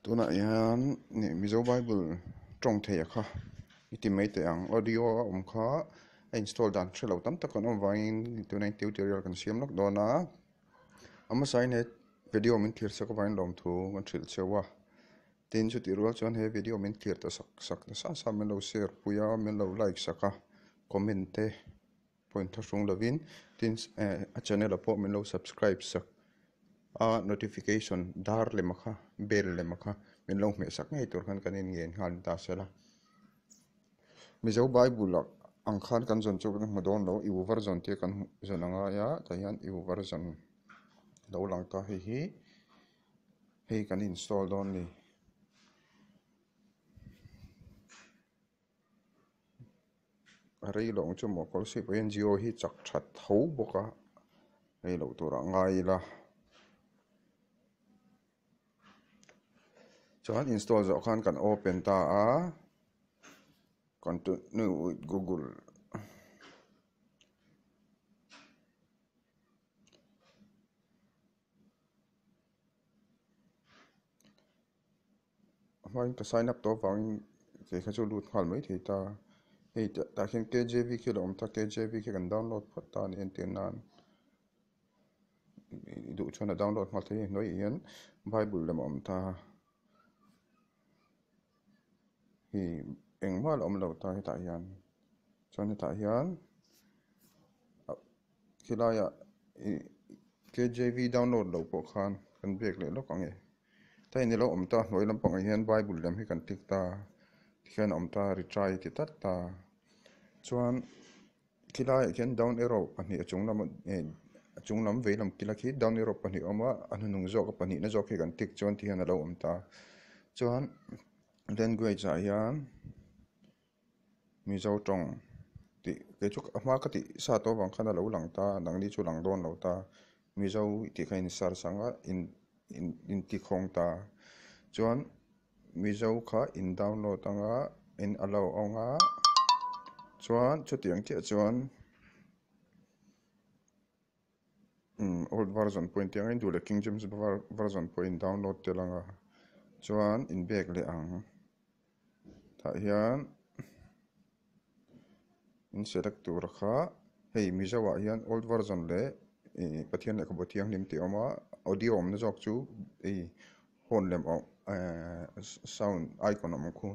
Tunah hian Mizo Bible tawng thei a kha i ti mai teh ang audio a awm kha a install dan hre lo tam tak kan awm vangin tunah hian tutorial kan siam lawk dawn a a hmasa in he video min thlir sak avangin lawmthu kan hrilh cheu a tin chutih rual chuan he video min thlir ta sak sak nasa nasa min lo share pui a min lo like sak a comment te pawh inthlahrung lovin tin eh a channel ah pawh min lo subscribe sak a notification dar lem a kha bell lem a kha min lo hmeh sak ngei tur khan kan in ngen nghal ta sela Mizo Bible ah ang khan kan zawn chu kan hmu dawn lo U version te kan zawn a ngai a tah hian U version lo lang ta hei hi hei kan install dawn a ni. A rei loh ang chu maw kawlsip ah hian Jio hi chak that tho bawk a rei loh turah ngai ila chuan install zawh khan kan open ta a continue with google. A hmain ka sign up tawh avangin kei kha chu lut nghal mai thei ta. Hei tah hian KJV khi a lo awm ta KJV khi kan download phawt ta a ni entir nan i duh chuan a download nghal thei a hnuaiah hian bible lem a awm ta. Hei engmah a la awm lo ta hetah hian chuan hetah hian khilaiah ih KJV download loh pawh khan kan biak leh lawk ang e. Ta in ilo awm ta hnuai lampangah hian bible lem hi kan click ta tikhian a awm ta retry a ti tlat ta chuan khilaiah khian down arrow pahnih a chung lama eh a chung lam vei lam kila khi down arrow pahnih a awm a a hnuhnung zawk a pahnihna zawk hi kan click chuan tikhian alo awm ta chuan language ah hian. Mizo tawng tih kei chu a hma ka tih sa tawh avang khan a lo lang ta nangni chu lang dawn lo ta Mizo tih kha in search ang a in in in ti khawng ta chuan Mizo kha in download ang a in allow ang a chuan chutiang chiah chuan umm old version pawh in tih ang a in duh leh King James version pawh in download tel ang a chuan in bag leh ang. Tah hian in select tur kha hei Mizo ah hian old version leh ih Pathian lehkhabu thianghlim tih a awm a audio awmna zawk chu hei horn lem awm ehh sound icon a awm khu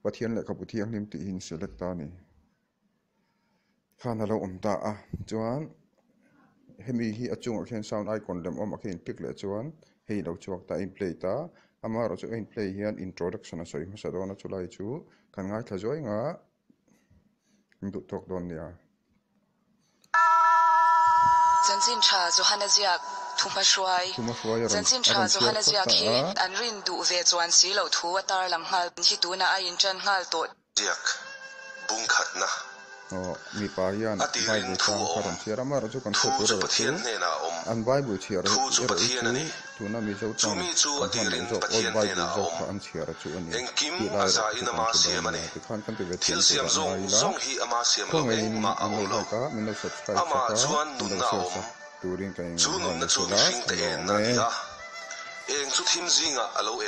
Pathian lehkhabu thianghlim tih hi in select ta a ni. Khan a lo awm ta a chuan hemi hi a chungah khian sound icon lem awm ah khian in click leh chuan hei lo chhuak ta a in play ta amaherawhchu a in play hian introduction a sawi hmasa dawn a chulai chu kan ngaithla zuai ang a an duh tawk dawn nia. Chanchin tha Johana ziak Thuhmahruai Thuhmahruai a rawn Chanchin a tha rawn chhiar Johana phawt ziak ta hi a. an rin duh ve chuan si loh thu a tarlang nghal hi tunah a intan nghal tawh. Ziak bung khatna. Aw, mipa hian A tirin Bible thu chang a kha awm. rawn chhiar a, amaherawh chu kan Thu hriat tur chu erawh chu Pathian hnenah a awm. an Bible chhiar Thu chu erawh hi Pathian chu a ni. tuna Mizo Chu tawng mi chu a kan hman loh tirin zawk Old Pathian Bible hnenah a zawk awm. kha an chhiar a chu a ni Engkim tih lai a erawh za chu in kan ama hre dawn siam a nia. ni. Tikhan kan ti ve Thil thiam siam turah zawng ngai ila zawng hi ama siam loh khawngaihin engmah a min lo awm lo. like a, min lo subscribe Amah sak a, chuan min lo nunna a share awm. sak turin ka Chu inngei nghal nunna a chu sela mihringte ka lawm enna a ni e. a. Eng chu thim zingah a lo en.